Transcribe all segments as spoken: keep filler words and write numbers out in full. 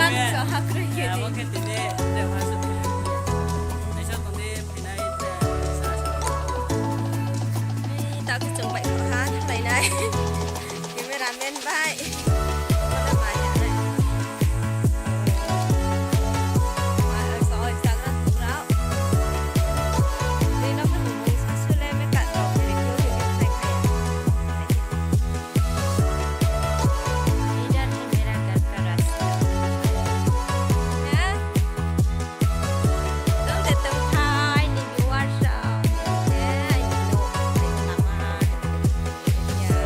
Sa ha kroi khe di. Abo khe tini, tei ha se tong. Naisa tong di, phainai, tei sa se tong. Ei, ta khe chung bai ha, thalai nai. Cameraman bai. Wala maya nai. Ma, sa oi, sa gra, sa gra. Ni no khe bung sa su le me ka tong, ni khe ni khe khai khai. इधर है मेरा घर का रास्ता। Ha? Tong de tong thai ni viewers rao. Eh, ai ni no, ai ni lama. Ya.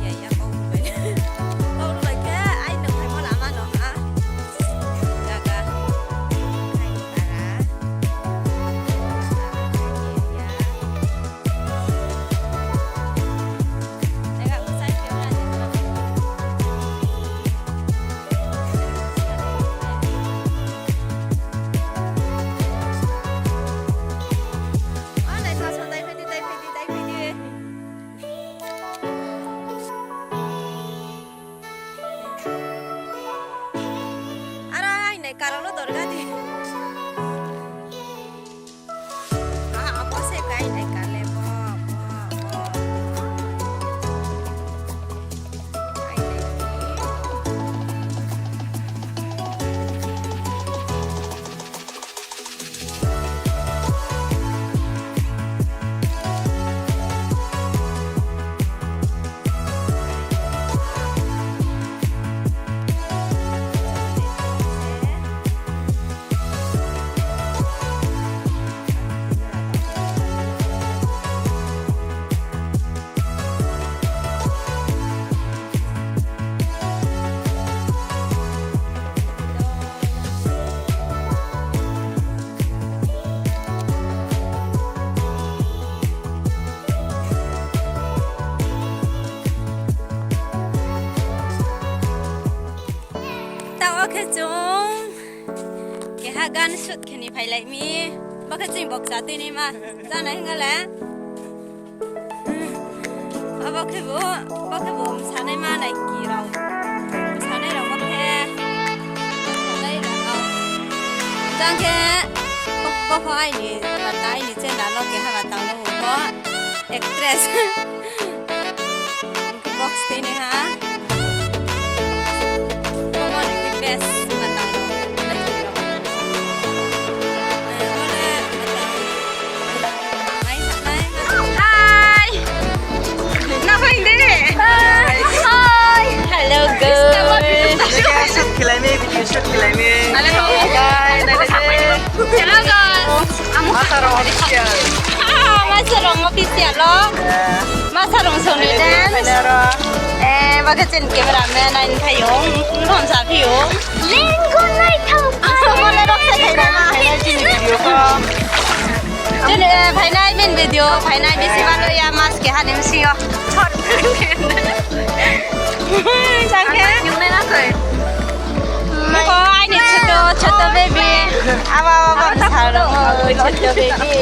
Ya, ya, kau bai. Kau bai khe, ai no phaimo lama no ha. Jaga. Ai ni para. Ya. Aro ai nai karo lo dorga di. Ah, abo se kai nai kale bo, bo, bo. Ai nai. Taoh wo khe chung keha gan shoot khe ni phailai mi. Bo khe chini bokcha tini ma. Janai hing le. Abo khe bo, bo khe bo msanai ma nai ki rao. Msanai rao bo khe. Msanai rao. Jang khe, bo, bo pho aini, bata aini channel wo keha bata no bo. Actress. Box tini ha. Omo ni best ma tang. Hi. Na phai de. Hi. Hello, girl. Shoot khelai mi, video shoot khelai mi. Hello, guys. Masa rong official. Ah, masa rong official lo. Eh. Masa rong song ni dance. Eh, ba khe chini cameraman, aini phaiyong, nung sa phiyong. Lenggo nai thang. Asa mo le rok sa khaina. Khaina chini video ko. Chini, eh, phainai min video, phainai bisi balo ya mas keha ni bisi yo. Short film. Sa khe. Ang nai na koi. Ko aini choto, choto baby. Aba, aba, aba, sa rong, choto baby.